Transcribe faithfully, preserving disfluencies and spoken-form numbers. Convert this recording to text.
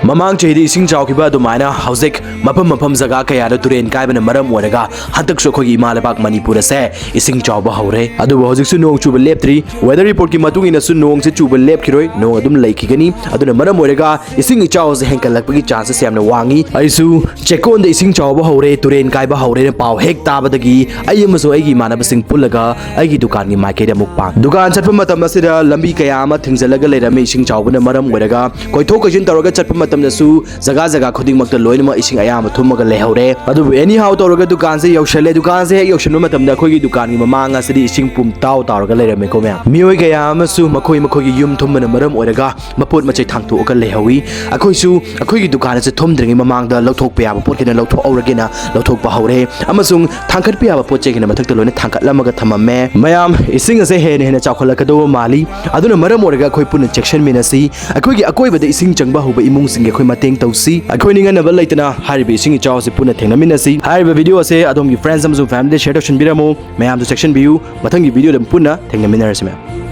ꯃꯃꯥꯡ ꯆꯍꯤꯗ ꯏꯁꯤꯡ ꯆꯥꯎꯈꯤꯕ ꯑꯗꯨꯃꯥꯏꯅ ꯍꯧꯖꯤꯛ ꯃꯐꯝ ꯃꯐꯝ ꯖꯒꯥ ꯀꯌꯥꯗ ꯇꯨꯔꯦꯟ ꯀꯥꯏꯕꯅ ꯃꯔꯝ ꯑꯣꯏꯔꯒ ꯍꯟꯗꯛꯁꯨ ꯑꯩꯈꯣꯏꯒꯤ ꯏꯃꯥ ꯂꯩꯕꯥꯛ ꯃꯅꯤꯄꯨꯔ ꯑꯁꯦ ꯏꯁꯤꯡ ꯆꯥꯎꯕ ꯍꯧꯔꯦ꯫ ꯑꯗꯨꯕꯨ ꯍꯧꯖꯤꯛꯁꯨ ꯅꯣꯡ ꯆꯨꯕ ꯂꯦꯞꯇ꯭ꯔꯤ꯫ Weather reportꯀꯤ ꯃꯇꯨꯡ ꯏꯟꯅꯁꯨ ꯅꯣꯡꯁꯦ ꯆꯨꯕ ꯂꯦꯞꯈꯤꯔꯣꯏ, ꯅꯣꯡ ꯑꯗꯨꯝ ꯂꯩꯈꯤꯒꯅꯤ꯫ ꯑꯗꯨꯅ ꯃꯔꯝ ꯑꯣꯏꯔꯒ ꯏꯁꯤꯡ ꯏꯆꯥꯎ ꯑꯁꯦ ꯍꯦꯟꯒꯠꯂꯛꯄꯒꯤ chances ꯌꯥꯝꯅ ꯋꯥꯡꯉꯤ꯫ ꯑꯩꯁꯨ ꯆꯦꯛꯀꯣꯟꯗ ꯏꯁꯤꯡ ꯆꯥꯎꯕ ꯍꯧꯔꯦ, ꯇꯨꯔꯦꯟ ꯀꯥꯏꯕ ꯍꯧꯔꯦꯅ ꯄꯥꯎ ꯍꯦꯛ ꯇꯥꯕꯗꯒꯤ ꯑꯩ ꯑꯃꯁꯨꯡ ꯑꯩꯒꯤ ꯏꯃꯥꯟꯅꯕꯁꯤꯡ ꯄꯨꯜꯂꯒ ꯑꯩꯒꯤ ꯗꯨꯀꯥꯟꯒꯤ ꯃꯥꯏꯀꯩꯗ ꯑꯃꯨꯛ ꯄꯥꯡ-, ꯗꯨꯀꯥꯟ ꯆꯠꯄ ꯃꯇꯝ ꯑꯁꯤꯗ ꯂꯝꯕꯤ ꯀꯌꯥ ꯑꯃ ꯊꯤꯡꯖꯤꯜꯂꯒ ꯂꯩꯔꯝꯃꯤ꯫ ꯏꯁꯤꯡ ꯆꯥꯎꯕꯅ ꯃꯔꯝ ꯑꯣꯏꯔꯒ ꯀꯣꯏꯊꯣꯛ ꯀꯣꯏꯁꯤꯟ ꯇꯧꯔꯒ ꯆꯠꯄ ꯃꯇꯝꯗꯁꯨ ꯖꯒꯥ ꯖꯒꯥ ꯈꯨꯗꯤꯡꯃꯛꯇ ꯂꯣꯏꯅꯃꯛ ꯏꯁꯤꯡ ꯑꯌꯥꯝꯕ ꯊꯨꯝꯃꯒ ꯂꯩꯍꯧꯔꯦ꯫ ꯑꯗꯨꯕꯨ anyhow ꯇꯧꯔꯒ ꯗꯨꯀꯥꯟꯁꯦ ꯌꯧꯁꯜꯂꯦ꯫ ꯗꯨꯀꯥꯟꯁꯦ ꯍꯦꯛ ꯌꯧꯁꯟꯕ ꯃꯇꯝꯗ ꯑꯩꯈꯣꯏꯒꯤ ꯗꯨꯀꯥꯟꯒꯤ ꯃꯃꯥꯡ ꯑꯁꯤꯗꯤ ꯏꯁꯤꯡ ꯄꯨꯝ ꯇꯥꯎ ꯇꯥꯎꯔꯒ ꯂꯩꯔꯝꯃꯦꯀꯣ ꯃꯌꯥꯝ꯫ ꯃꯤꯑꯣꯏ ꯀꯌꯥ ꯑꯃꯁꯨ ꯃꯈꯣꯏ ꯃꯈꯣꯏꯒꯤ ꯌꯨꯝ ꯊꯨꯝꯕꯅ ꯃꯔꯝ ꯑꯣꯏꯔꯒ ꯃꯄꯣꯠ ꯃꯆꯩ ꯊꯥꯡꯇꯣꯛꯑꯒ ꯂꯩꯍꯧꯏ꯫ ꯑꯩꯈꯣꯏꯁꯨ ꯑꯩꯈꯣꯏꯒꯤ ꯗꯨꯀꯥꯟ ꯑꯁꯦ ꯊꯨꯝꯗ꯭ꯔꯤꯉꯩ ꯃꯃꯥꯡꯗ ꯂꯧꯊꯣꯛꯄ ꯌꯥꯕ ꯄꯣꯠꯈꯩꯅ ꯂꯧꯊꯣꯛꯍꯧꯔꯒꯦꯅ ꯂꯧꯊꯣꯛꯄ ꯍꯧꯔꯦ, ꯑꯃꯁꯨꯡ ꯊꯥꯡꯒꯠꯄ ꯌꯥꯕ ꯄꯣꯠ ꯆꯩꯈꯩꯅ ꯃꯊꯛꯇ ꯂꯣꯏꯅ ꯊꯥꯡꯒꯠꯂꯝꯃꯒ ꯊꯝꯃꯝꯃꯦ꯫ ꯃꯌꯥꯝ, ꯏꯁꯤꯡ ꯑꯁꯦ ꯍꯦꯟꯅ ꯍꯦꯟꯅ ꯆꯥꯎꯈꯠꯂꯛꯀꯗꯧꯕ ꯃꯥꯜꯂꯤ꯫ ꯑꯗꯨꯅ ꯃꯔꯝ ꯑꯣꯏꯔꯒ ꯑꯩꯈꯣꯏ ꯄꯨꯟꯅ ꯆꯦꯛꯁꯤꯟꯃꯤꯟꯅꯁꯤ꯫ ꯑꯩꯈꯣꯏꯒꯤ ꯑꯀꯣꯏꯕꯗ ꯏꯁꯤꯡ ꯆꯪꯕ ꯍꯧꯕ ꯏꯃꯨꯡꯁꯤꯡꯒꯤ ꯑꯩꯈꯣꯏ ꯃꯇꯦꯡ ꯇꯧꯁꯤ꯫ ꯑꯩꯈꯣꯏ ꯅꯤꯡꯍꯟꯅꯕ ꯂꯩꯇꯅ ꯍꯥꯏꯔꯤꯕ ꯏꯁꯤꯡ ꯏꯆꯥꯎ ꯑꯁꯤ ꯄꯨꯟꯅ ꯊꯦꯡꯅꯃꯤꯟꯅꯁꯤ꯫ ꯍꯥꯏꯔꯤꯕ video ꯑꯁꯦ ꯑꯗꯣꯝꯒꯤ friends ꯑꯃꯁꯨꯡ family share ꯇꯧꯁꯤꯟꯕꯤꯔꯝꯃꯨ꯫ ꯃꯌꯥꯝꯁꯨ ꯆꯦꯛꯁꯤꯟꯕꯤꯌꯨ꯫ ꯃꯊꯪꯒꯤ videoꯗ ꯄꯨꯟꯅ ꯊꯦꯡꯅꯃꯤꯟꯅꯔꯁꯤ ꯃꯌꯥꯝ꯫